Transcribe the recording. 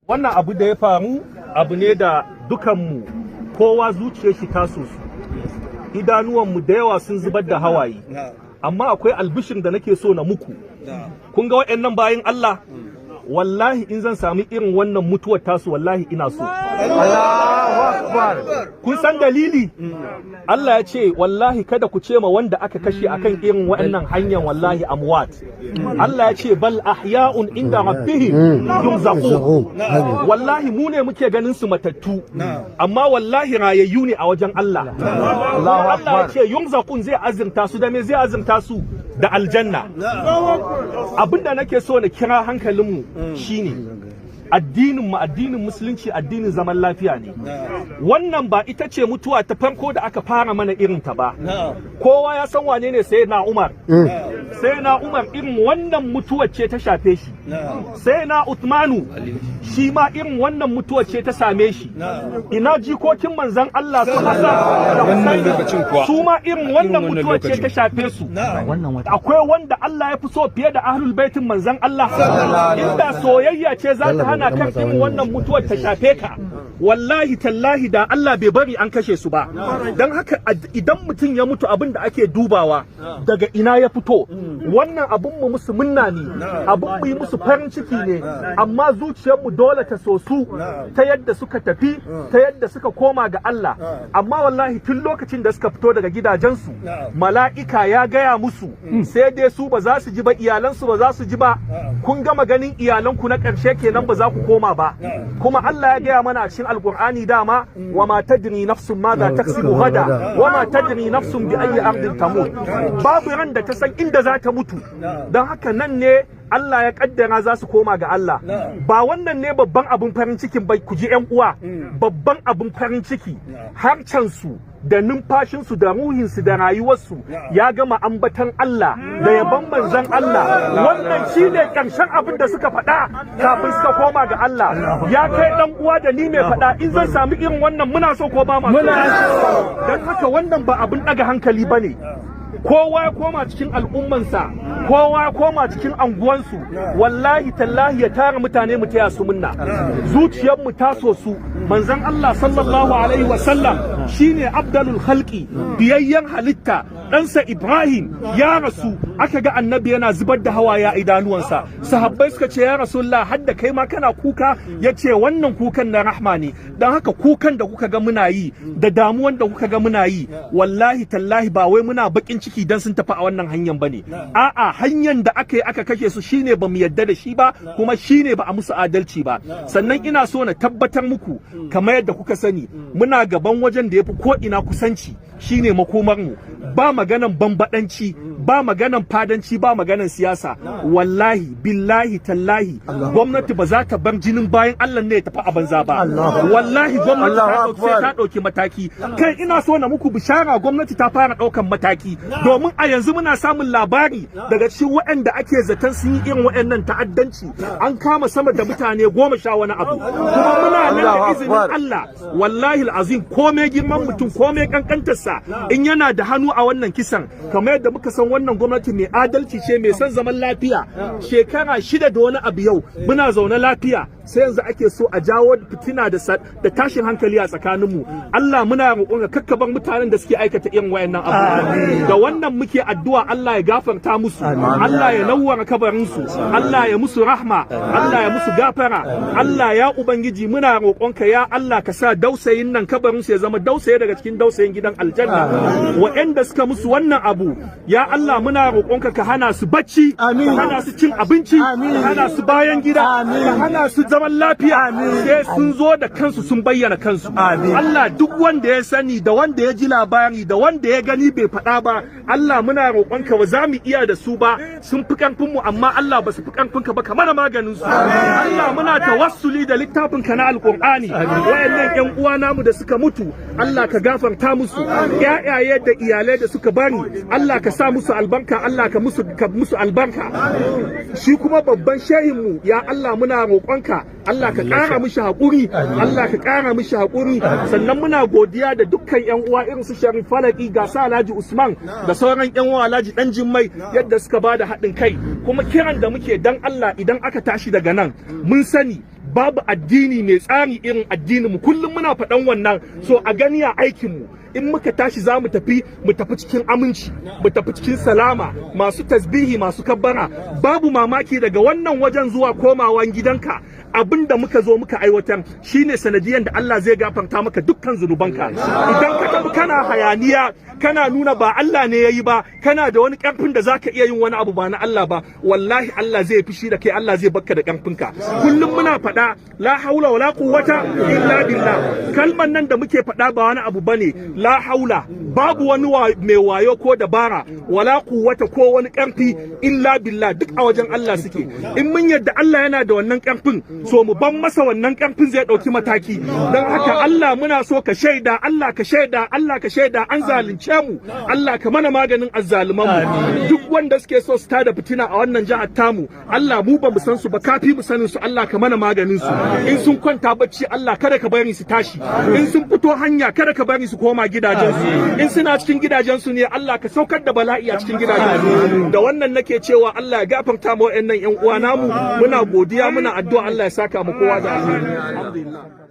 Wannan abu da ya faru abu ne da dukanmu kowa zuciyar shi ta sosu, idanuwanmu da yawa sun zubar da hawaye. Amma akwai albishir da nake so na muku. Kun ga waɗannan bayin Allah, wallahi in zan sami irin wannan mutuwar tasu, wallahi ina so. Kun san dalili? Allah ya ce, wallahi kada ku ce ma wanda aka kashe akan irin waɗannan hanyar wallahi amwat. Allah ya ce bal ahya'un inda rabbihim yurzaqun. Wallahi mu ne muke ganin su matattu, amma wallahi rayayyu ne a wajen Allah. Allah ya ce yurzaqun, zai azurta su. Da me zai azurta su? Da aljanna. Abinda nake so na kira hankalinmu shine, addinin mu, addinin Musulunci, addinin zaman lafiya ne. Wannan ba ita ce mutuwa ta farko da aka fara mana irin ta ba. Kowa ya san wane ne Sayyidina Umar. Sayyidina Umar irin wannan mutuwar ce ta shafe shi. Sayyidina Uthmanu shi ma irin wannan mutuwar ce ta same shi. Ina jikokin manzon Allah su Hassan da Husaini, su ma irin wannan mutuwar ce ta shafe su. Akwai wanda Allah ya fi so fiye da ahlul baitin manzon Allah? Inda soyayya ce za ta hana kan irin wannan mutuwar ta shafe ka, wallahi tallahi da Allah bai bari an kashe su ba. Don haka idan mutum ya mutu, abin da ake dubawa daga ina ya fito. Wannan abin mu musu munna ne, abin mu yi musu farin ciki ne, amma zuciyarmu dole ta sosu ta yadda suka tafi, ta yadda suka koma ga Allah. Amma wallahi tun lokacin da suka fito daga gidajensu, mala'ika ya gaya musu, sai dai su ba za su ji ba, iyalansu ba za su ji ba: "Kun gama ganin iyalanku na ƙarshe kenan, ba za ku koma ba." Kuma Allah ya gaya mana a cikin Alkur'ani dama: wa ma tadri nafsun madha taksibu gada wa ma tadri nafsun bi ayyi ardin tamut. Babu ran da ta san inda za ta mutu. Don haka nan ne Allah ya kaddara za su koma ga Allah. Ba wannan ne babban abun farin cikin bai ku ji, ƴan uwa. Babban abun farin ciki, harcensu da numfashinsu da ruhinsu da rayuwarsu ya gama ambatan Allah da yabon manzon Allah. Wannan shine ƙarshen abin da suka faɗa kafin suka koma ga Allah. Ya kai dan uwa da ni mai faɗa, in zan sami irin wannan, muna so ko ba ma so? Don haka wannan ba abin ɗaga hankali bane. Kowa ya koma cikin al'ummansa, kowa ya koma cikin anguwansu, wallahi tallahi ya tara mutane mu taya su munna. Zuciyarmu ta so su. Manzon Allah sallallahu alaihi wasallam shine afdalul khalqi, biyayyen halitta. Ɗansa Ibrahim ya rasu, aka ga Annabi yana zubar da hawaye a idanuwansa. Sahabbai suka ce, "Ya Rasulullah, hadda kai ma kana kuka?" Ya ce, "Wannan kukan na rahma ne." Don haka kukan da kuka ga muna yi da damuwan da kuka ga muna yi, wallahi tallahi ba wai muna bakin ciki dan sun tafi a wannan hanyar bane. A'a, hanyar da aka yi aka kashe su shine bamu yadda da shi ba, kuma shine ba a musu adalci ba. Sannan ina so na tabbatar muku, kamar yadda kuka sani, muna gaban wajen da yafi ko ina kusanci, shine makomar mu. Ba maganan bambadanci, ba maganan fadanci, ba maganan siyasa. Wallahi billahi tallahi gwamnati ba za ta bar jinin bayan Allah ne ya tafi a banza ba. Wallahi gwamnati ta dauki, sai ta dauki mataki. Kai, ina so na muku bishara, gwamnati ta fara daukan mataki, domin a yanzu muna samun labari daga cikin waɗanda ake zaton sun yi irin waɗannan ta'addanci, an kama sama da mutane 10 wani abu. Kuma muna nan da izinin Allah, wallahi azim, komai girman mutum, komai kankantarsa, in yana da hannu a wannan kisan, kamar yadda muka san wannan gwamnati mai adalci ce, mai son zaman lafiya. Shekara 6 da wani abu yau muna zaune lafiya, sai yanzu ake so a jawo fitina da tashin hankali a tsakaninmu. Allah muna roƙon ka kakkaban mutanen da suke aikata irin wayannan abubuwa. Da wannan muke addu'a, Allah ya gafarta musu, Allah ya nawwara kabarinsu, Allah ya musu rahma, Allah ya musu gafara. Allah ya Ubangiji, muna roƙonka, ya Allah, ka sa dausayin nan kabarinsu ya zama dausaye daga cikin dausayin gidan aljanna. Waɗanda suka musu wannan abu, ya Allah, muna roƙonka ka hana su bacci, ka hana su cin abinci, ka hana su bayan gida, ka hana su zaman lafiya, sai sun zo da kansu sun bayyana kansu. Allah, duk wanda ya sani da wanda ya ji labari da wanda ya gani bai faɗa ba, Allah muna roƙonka, ba za mu iya da su ba, sun fi ƙarfin mu, amma Allah ba su fi ƙarfin ka ba, ka mana maganin su. Allah, muna tawassuli da littafin ka na Alƙur'ani, wayannan ƴan uwa namu da suka mutu, Allah ka gafarta musu. Ƴaƴaye da iyalai da suka bari, Allah ka sa musu albarka, Allah ka musu albarka. Shi kuma babban shehin mu, ya Allah, muna roƙonka, Allah ka ƙara mishi haƙuri, Allah ka ƙara mishi haƙuri. Sannan muna godiya da dukkan ƴan uwa irin su Sharif Falaki, ga sa Alhaji Usman da sauran ƴan uwa, Alhaji Dan Jimmai, yadda suka ba da haɗin kai. Kuma kiran da muke, dan Allah, idan aka tashi daga nan, mun sani Babu addini mai tsari irin addinin mu. Kullum muna faɗan wannan. So a gani a aikin mu, in muka tashi za mu tafi, mu tafi cikin aminci, mu tafi cikin salama, masu tasbihi, masu kabbara. Babu mamaki daga wannan wajen zuwa komawan gidanka, abin da muka zo muka aiwatar shine sanadiyan da Allah zai gafarta maka dukkan zunubanka. Idan ka tafi kana hayaniya, kana nuna ba Allah ne yayi ba, kana da wani karfin da zaka iya yin wani abu ba na Allah ba, wallahi Allah zai fushi da kai, Allah zai bakka da karfinka. Kullum muna faɗa, la haula wala quwwata illa billah. Kalman nan da muke faɗa ba wani abu bane. La haula, babu wani mai wayo ko dabara, wala quwwata, ko wani karfi, illa billah, duk a wajen Allah suke. In mun yadda Allah yana da wannan karfin, so mu ban masa wannan karfin, zai dauki mataki. Don haka Allah, muna so ka shaida, Allah ka shaida, Allah ka shaida an zalunce mu. Allah ka mana maganin azzaluman mu. Duk wanda suke so su tada fitina a wannan jihar tamu, Allah, mu ba mu san su ba, kafi mu sanin su, Allah ka mana maganin su. In sun kwanta bacci, Allah kada ka bari su tashi. In sun fito hanya, kada ka bari su koma gidajensu. In suna cikin gidajensu ne, Allah ka saukar da bala'i a cikin gidajensu. Da wannan nake cewa Allah ya gafarta mu wa'annan yan uwa namu. Muna godiya, muna addu'a, Allah ya saka mu kowa da alheri. Alhamdulillah.